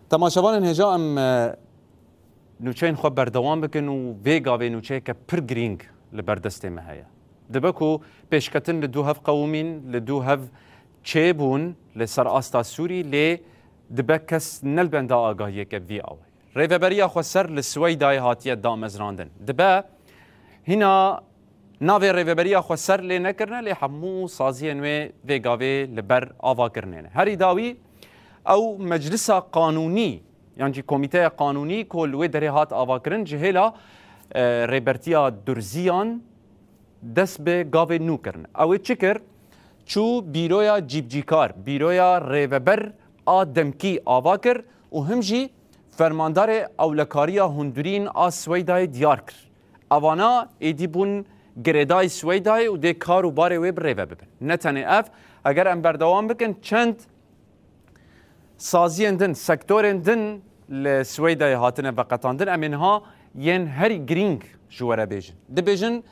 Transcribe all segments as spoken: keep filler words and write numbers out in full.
Temaşevanên hêja, em e, nûçeyên xwe berdewam bikin û vê gavê nûçeyeke pir girîng li ber destê me heye. Dibe ku pêşketin li dû hev qewimîn, li dû hev çêbûn li ser asta Sûrî, lê dibe kes ne li benda agahiyeke vî awayî. Rêveberiya Xweser li Siweydayê hatiye damezrandin. Dibe hîna navê Rêveberiya Xweser lê nekirine, lê hemû saziyên wê vê gavê li ber avakirinê ne. Herî dawî ew meclisa qanûnî yan jî komîteya qanûnî ku li wê derê hat avakirin ji hêla, e, Rêbertiya Durziyan dest bi gavê nû kirin. Ew ê çi kir? Çû bîroya cîbcîkar, bîroya rêveber a demkî ava kir û him jî fermandarê ewlekariya hundirîn a Siweydayê diyar kir. Evana êdî bûn girêdayî Siweydayê û dê kar û barê wê bi rêve bibin. Ne tenê ev, eger em berdewam bikin, çend saziyên din, sektorên din li Siweydayê hatine veqetandin. Em ê niha yên herî girîng ji we re bêjin. Dibêjin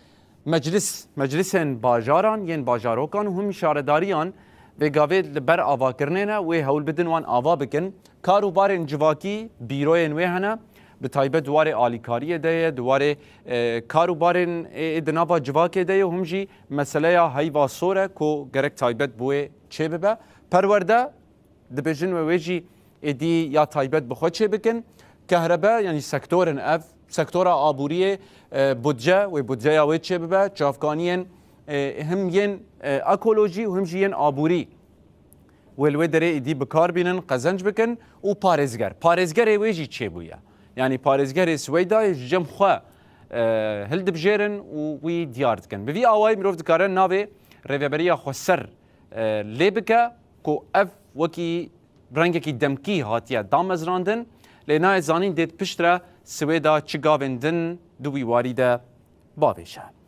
meclis, meclisên bajaran, yên bajarokan û him şaredariyan vê gavê li ber avakirinê ne, wê hewl bidin wan ava bikin. Kar û barên civakî, bîroyên wê hene, bi taybet di warê alîkariyê de ye, di warê, e, kar û barên ê, ê di nava civakê de ye û him jî meseleya heyva sor e ku gerek taybet bi wê çêbibe. Perwerde, dibêjin we wê jî êdî ya taybet bi xwe çêbikin. Kehrebe, yanî sektorên ev, sektora aboriyê, e, budce, wê budceya wê çêbibe, çavkaniyên, e, him yên, e, ekolojî û him jî yên aborî wê li wê derê êdî bi kar bînin, qezenc bikin û parêzger. Parêzgerê wê jî çêbûye. Yanî parêzgerê Siweydayê ji cem xwe, e, hildibijêrin û wî diyar dikin. Bi vî awayî mirov dikare navê Rêveberiya Xweser, e, lê bike ku ev wekî rengekî demkî hatiye damezrandin, lê nayê zanîn dê piştre Swêda çi gavên din di wî warî de bavêje.